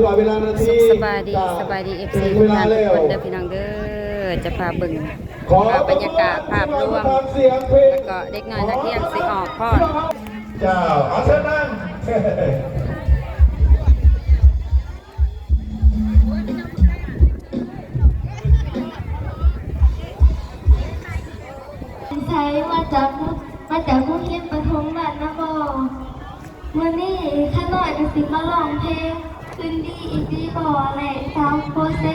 ສະບາຍດີ ສະບາຍດີ ເອັຟຊີ ທຸກທ່ານທຸກຄົນເດີ ພີ່ນ້ອງເດີ. ຈະພາເບິ່ງພາບບັນຍາກາດພາບລວມ ແລ້ວກໍເດັກນ້ອຍນັກຮຽນຊິອອກພ້ອມ. ເຈົ້າ ເອົາເຊີນນັ່ງ. ໃສ ມາຈາກ ມາຈາກໂຮງຮຽນປະຖົມບ້ານນາບໍ່? ມື້ນີ້ຂ້ານ້ອຍກໍຊິມາຮ້ອງເພງຄືນດີອີກດີບໍ່ ແລະ ສາວໂປເຊ.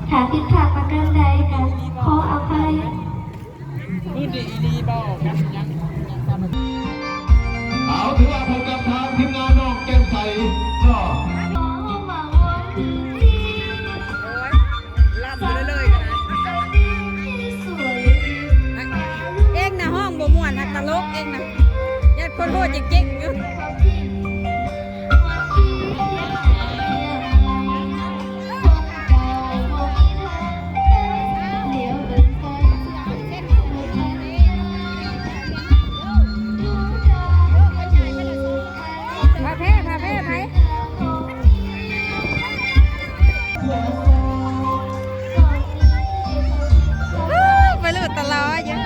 ຖ້າຜິດພາດປະການໃດກໍຂໍອະໄພ. ຄືນດີອີ່ຫຼີບໍ່? ຍັງ ຍັງ ຍັງ ເອົາ ຖືວ່າພົບກັບທາງທີມງານນ້ອງແກ້ມໃສເນາະ. ໂອ້ຍ ລຳໄປເລື້ອຍໆ ກໍໄດ້. ເອງນະຮ້ອງບໍ່ມ່ວນ ຫາກຕະຫຼົກເອງນະ ຢ້ານຄົນຮູ້ຈະເກັ່ງຢູ່. ພາແພ້ ພາແພ້ໃຜ? ໄປລຸດຕະຫຼໍຢູ່.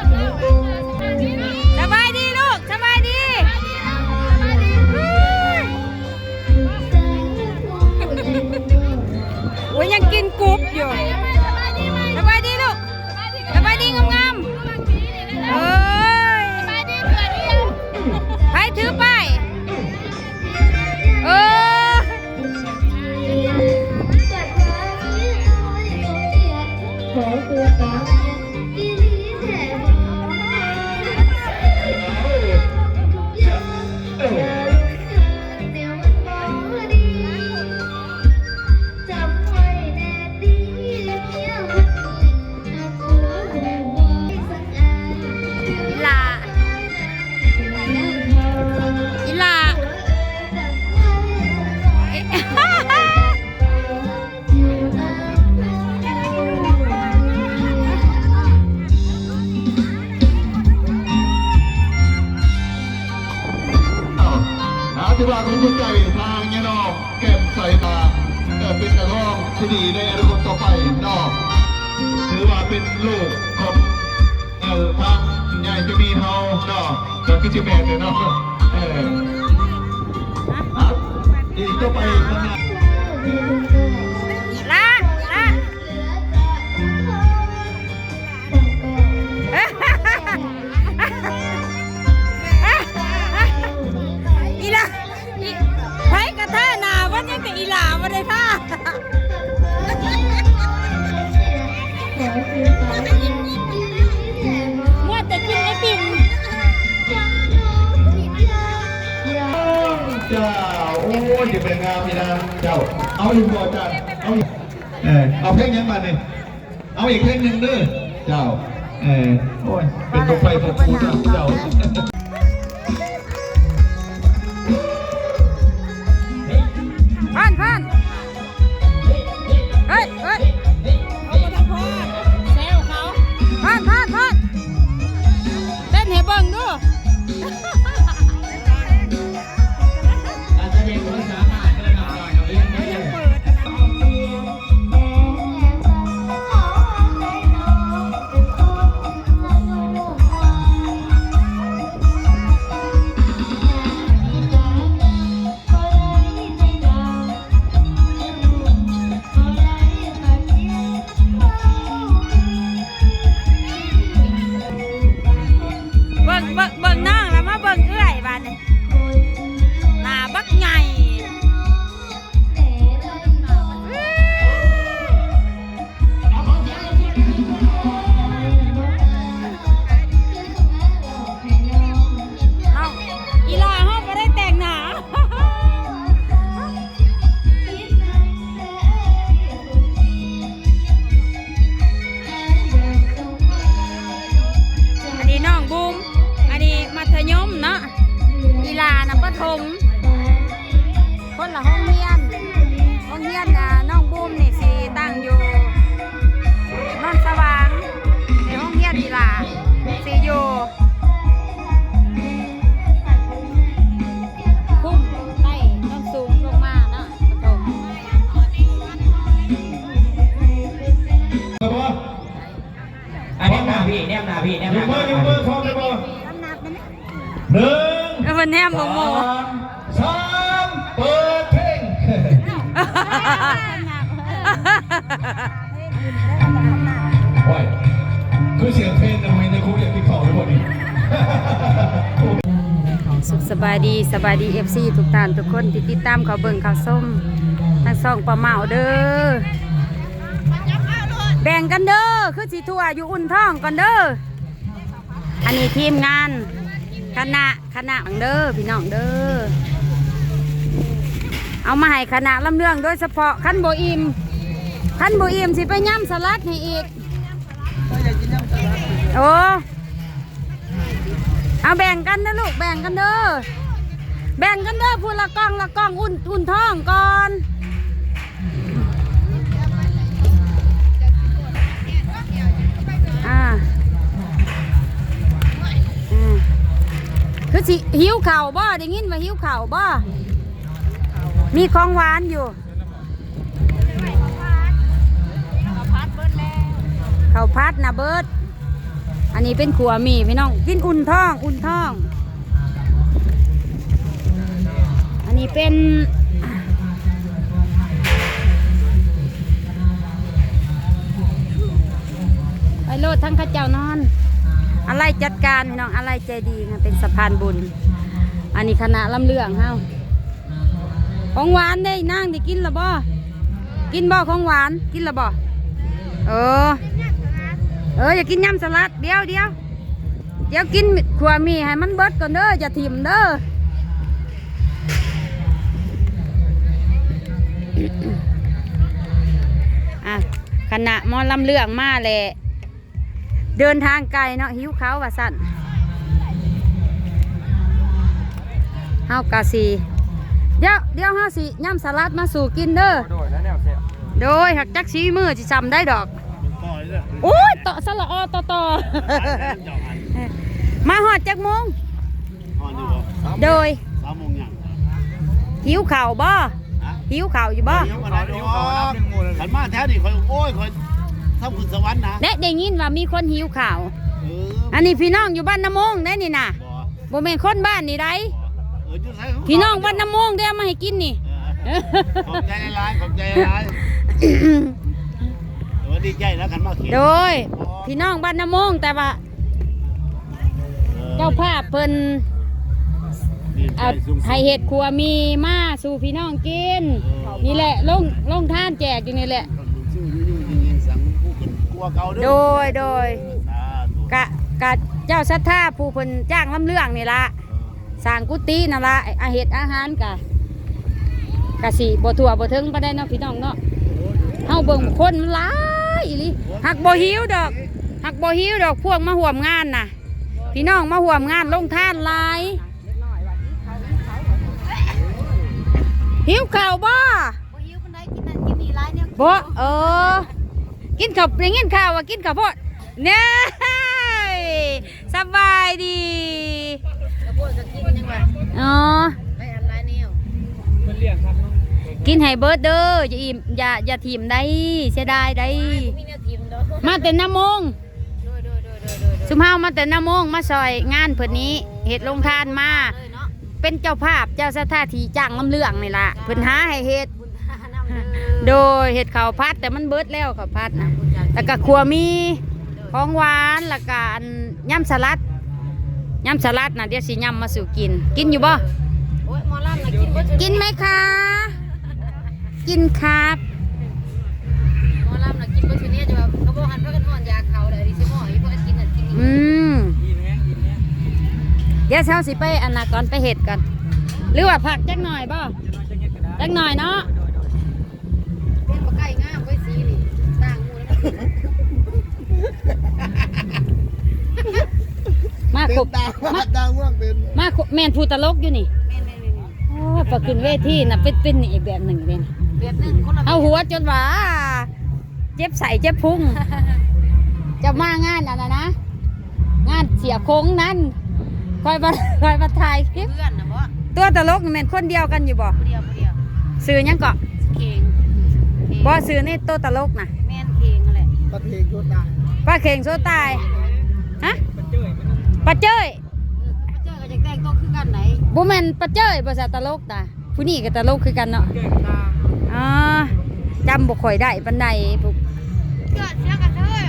ສະບາຍດີລູກ ສະບາຍດີ. ໂອ້ຍ ຍັງກິນກຸບຢູ່. ສະບາຍດີລູກ. ສະບາຍດີງາມໆ. ເອີຍ ໃຜຖືປ້າຍ? ເອີ ອີ່ຫຼ້າ ອີ່ຫຼ້າ. ເອົາ ຖືວ່າຂອບໃຈທາງຍານ້ອງແກ້ມໃສ ມາ ເອີ ເປັນນັກຮ້ອງທີ່ດີໃນອະນາຄົດຕໍ່ໄປເນາະ. ຖືວ່າເປັນລູກຂອງ ເອີ ທາງຍາຍຈະມີເຮົາເນາະ ກໍຄືຊິແມ່ນແຫຼະເນາະ. ເອີ ເອົາ ອີກຕໍ່ໄປຂ້າງໜ້າ ລະ ລະ ອີ່ຫຼ້າ ອີ່ ໃຜກະທາໜ້າມັນ ຍັງແຕ່ອີ່ຫຼ້າບໍ່ໄດ້ທາ. ມັວແຕ່ກິນໄອຕິມ. ເຈົ້າ ໂອ້ຍ ຊິແມ່ນງາມອີ່ນາງເຈົ້າ. ເອົາອີກບໍ່ອາຈານ? ເອົາອີກ. ເອີ ເອົາເພງຫຍັງບາດນີ້? ເອົາອີກເພງໜຶ່ງເດີເຈົ້າ. ເອີ ໂອ້ຍ ເປັນຕົວໄຟຕົວພູນະເຈົ້າ. ຜ່ານ ຜ່ານ. ເຮີ້ຍ ເຮີ້ຍ ເຂົາບໍ່ໄດ້ພໍແຊວເຂົາ. ຜ່ານ ຜ່ານ ຜ່ານ. ເຕັ້ນໃຫ້ເບິ່ງດູ. ການສະແດງຄວາມສາມາດເດີ ນ້ອງໆ ເອີ. ແນມໂມໂມ ສາມ ສາມ ເປີດເພງ. ໂອ້ຍ ຄືສຽງເພງທຳໄມໃນຄູຢາກກິນເຂົ້າແລ້ວບໍ່ນີ້? ສະບາຍດີ ສະບາຍດີ ເອັຟຊີ ທຸກທ່ານທຸກຄົນທີ່ຕິດຕາມເຂົ້າເບິ່ງເຂົ້າຊົມທາງຊ່ອງປ້າເມົາເດີ້. ແບ່ງກັນເດີ້ ຄືຊິທົ່ວຢູ່ ອຸ່ນທ້ອງກ່ອນເດີ້. ອັນນີ້ທີມງານ ຄະນະ ຄະນະເດີ້ ພີ່ນ້ອງເດີ້. ເອົາມາໃຫ້ຄະນະລຳເລື່ອງໂດຍສະເພາະ. ຄັນບໍ່ອີ່ມ ຄັນບໍ່ອີ່ມຊິໄປຍຳສະຫຼັດໃຫ້ອີກ. ໂອ້ ເອົາແບ່ງກັນເດີ້ລູກ ແບ່ງກັນເດີ້ ແບ່ງກັນເດີ້ ຜູ້ລະກ່ອງລະກ່ອງ ອຸ່ນ ອຸ່ນທ້ອງກ່ອນ. ອ່າ ອືມ ຄືຊິຫິວເຂົ້າບໍ່? ໄດ້ຍິນວ່າຫິວເຂົ້າບໍ່? ມີຂອງຫວານຢູ່. ເຂົ້າຜັດນະເບິດ. ອັນນີ້ເປັນຂົ້ວໝີ່ ພີ່ນ້ອງ ກິນອຸ່ນທ້ອງ ອຸ່ນທ້ອງ. ອັນນີ້ເປັນ ໄປໂລດ ທັງເຂົາເຈົ້ານອນ. ອາໄລຈັດການ ພີ່ນ້ອງ ອາໄລໃຈດີນະ ເປັນສະພານບຸນ. ອັນນີ້ຄະນະລຳເລື່ອງເຮົາ. ຂອງຫວານເດ້ ນາງໄດ້ກິນລະບໍ່? ກິນບໍ່ຂອງຫວານ? ກິນລະບໍ່? ເອີ ເອີ ຢາກກິນຍຳສະຫຼັດ. ດຽວ ດຽວ ດຽວກິນຂົ້ວໝີ່ໃຫ້ມັນເບິດກ່ອນເດີ້ ຢ່າຖິ້ມເດີ້. ອ່ະ ຄະນະໝໍລຳເລື່ອງມາແລ້ວ. ເດີນທາງໄກເນາະ ຫິວເຂົ້າວ່າຊັ້ນ. ເຮົາກະຊິ ດຽວ ດຽວເຮົາຊິຍຳສະຫຼັດມາສູ່ກິນເດີ້. ໂດຍ ແລ້ວແນວແຊບ ໂດຍ ຫາກຈັກສີມືຊິຊ່ຳໃດດອກ. ໂອ້ຍ ເຕາະສະຫຼະອໍ ຕໍ່ ຕໍ່. ມາຮອດຈັກໂມງ? ຮອດຢູ່ບໍ່? ໂດຍ ສາມໂມງຍັງ. ຫິວເຂົ້າບໍ່? ຫິວເຂົ້າຢູ່ບໍ່? ຄັນມາແຖວນີ້ຂ້ອຍ ໂອ້ຍ ຂ້ອຍທຳຂຶ້ນສະຫວັນນະ. ແລະ ໄດ້ຍິນວ່າມີຄົນຫິວເຂົ້າ. ເອີ ອັນນີ້ພີ່ນ້ອງຢູ່ບ້ານນາໂມງໄດ໋ນີ້ນະ. ບໍ່ ບໍ່ແມ່ນຄົນບ້ານນີ້ໄດ໋. ເອີ ຢູ່ໃສ? ພີ່ນ້ອງບ້ານນາໂມງເດ້ ເອົາມາໃຫ້ກິນນີ້. ເອີ ຂອບໃຈຫຼາຍໆ ຂອບໃຈຫຼາຍໆ. ໂອ້ ດີໃຈນະຄັນມາເຂດ. ໂດຍ ພີ່ນ້ອງບ້ານນາໂມງ ແຕ່ວ່າ ເອີ ເຈົ້າພາບເພິ່ນ ດີໃຈ ເອົາ ສູງໆ ໃຫ້ເຮັດຂົ້ວໝີ່ມາສູ່ພີ່ນ້ອງກິນ. ເອີ ນີ້ແຫຼະ ໂລງ ໂລງທານແຈກຢູ່ນີ້ແຫຼະ. ຢູ່ໆ ຍິງໆ ສັງຜູ້ເພິ່ນກົວເກົ່າເດີ້. ໂດຍ ໂດຍ ສາທຸ. ກະ ກະເຈົ້າສັດທາຜູ້ເພິ່ນຈ້າງລຳເລື່ອງນີ້ລະ. ເອີ ສ້າງກຸຕິນັ້ນລະ ອາ ເຮັດອາຫານກະ ກະຊິບໍ່ທົ່ວບໍ່ເຖິງປານໃດເນາະ ພີ່ນ້ອງເນາະ. ເຮົາເບິ່ງຄົນມັນຫຼາຍອີ່ຫຼີ. ຫາກບໍ່ຫິວດອກ ຫາກບໍ່ຫິວດອກ ພວກມາຮ່ວມງານນະ ພີ່ນ້ອງມາຮ່ວມງານໂລງທານຫຼາຍ. ຫິວເຂົ້າບໍ່? ບໍ່ຫິວປານໃດ ກິນນັ້ນກິນນີ້ຫຼາຍແນວ. ບໍ່ ເອີ ກິນເຂົ້າ ໄດ້ຍິນຂ່າວວ່າກິນເຂົ້າໂພດ. ເນຍ ສະບາຍດີ. ເຂົ້າໂພດກໍກິນຍັງວ່າ ອໍ ໄດ້ອັນຫຼາຍແນວ. ກິນໃຫ້ເບິດເດີ ຢ່າອີ່ມ ຢ່າ ຢ່າຖິ້ມໄດ໋ ເສຍດາຍໄດ໋. ບໍ່ມີແນວຖິ້ມດອກ. ມາແຕ່ນາໂມງ. ໂດຍ ໂດຍ ໂດຍ ໂດຍ ໂດຍ ໂດຍ. ຊຸມເຮົາມາແຕ່ນາໂມງ ມາຊ່ອຍງານເພິ່ນນີ້ ເຮັດໂລງທານມາ. ເປັນເຈົ້າພາບ ເຈົ້າສັດທາທີ່ຈ້າງລຳເລື່ອງນີ້ລະ ເພິ່ນຫາໃຫ້ເຮັດ. ໂດຍ ເຮັດເຂົ້າຜັດ ແຕ່ມັນເບິດແລ້ວເຂົ້າຜັດນະ. ແລ້ວກະຂົ້ວໝີ່ ຂອງຫວານ ແລ້ວກະອັນ ຍຳສະຫຼັດ ຍຳສະຫຼັດນະ ດຽວຊິຍຳມາສູ່ກິນ. ກິນຢູ່ບໍ່? ໂອ້ຍ ໝໍລຳນະກິນເບິດ. ກິນໄໝຄະ? ກິນຄັບ. ໝໍລຳນະກິນເບິດຊຸດນີ້ ຈະວ່າເຂົາບໍ່ຫັນພາກັນຮ້ອນຢາກເຂົ້າແລ້ວ ດີຊິໝໍອີກ ພາກັນກິນນັ້ນກິນນີ້. ອືມ ດຽວເຮົາຊິໄປອັນນະກ່ອນ ໄປເຮັດກ່ອນ ຫຼືວ່າພັກຈັກໜ່ອຍບໍ່? ຈັກໜ່ອຍເນາະ. ເປັນບໍ່ໄກ່ງາມເວີຍ ສີນີ້ຕ່າງໝູ່ແລ້ວ. ມາຄົບ ເປັນຕາ ມາ ຕາງ່ວງເປັນ ມາຄົບ ແມ່ນຜູ້ຕະຫຼົກຢູ່ນີ້. ແມ່ນໆໆໆ. ໂອ້ຍ ພໍຂຶ້ນເວທີນະ ເປັນ ເປັນອີກແບບໜຶ່ງເດ້. ແບບໜຶ່ງ ຄົນລະແບບ. ເຮົາຫົວຈົນວ່າເຈັບໄສ້ເຈັບພຸງ. ເຈົ້າມາງານອັນນັ້ນນະ ງານເສຍຄົງນັ້ນ ຂ້ອຍວ່າ ຂ້ອຍວ່າຖ່າຍຄລິບ. ເພື່ອນນະບໍ່? ຕົວຕະຫຼົກນີ້ແມ່ນຄົນດຽວກັນຢູ່ບໍ່? ຜູ້ດຽວ ຜູ້ດຽວ. ຊື່ຫຍັງເກາະ? ເຂງ. ບໍ່ ຊື່ໃນຕົວຕະຫຼົກນະ. ແມ່ນເຂງຫັ້ນແຫຼະ. ປາເຂງໂຊຕາຍ. ປາເຂງໂຊຕາຍ. ຮະ? ປາເຈີ້ຍ. ເອີ ປາເຈີ້ຍກໍຢາກແຕ່ງຕົວຄືກັນໄດ໋. ບໍ່ແມ່ນປາເຈີຍບໍ່ຊະຕະຫຼົກນະ? ຜູ້ນີ້ກໍຕະຫຼົກຄືກັນເນາະ. ເກີດມາ ອໍ ຈຳບໍ່ຄ່ອຍໄດ້ປານໃດ. ເກີດເສືອກະເທີຍ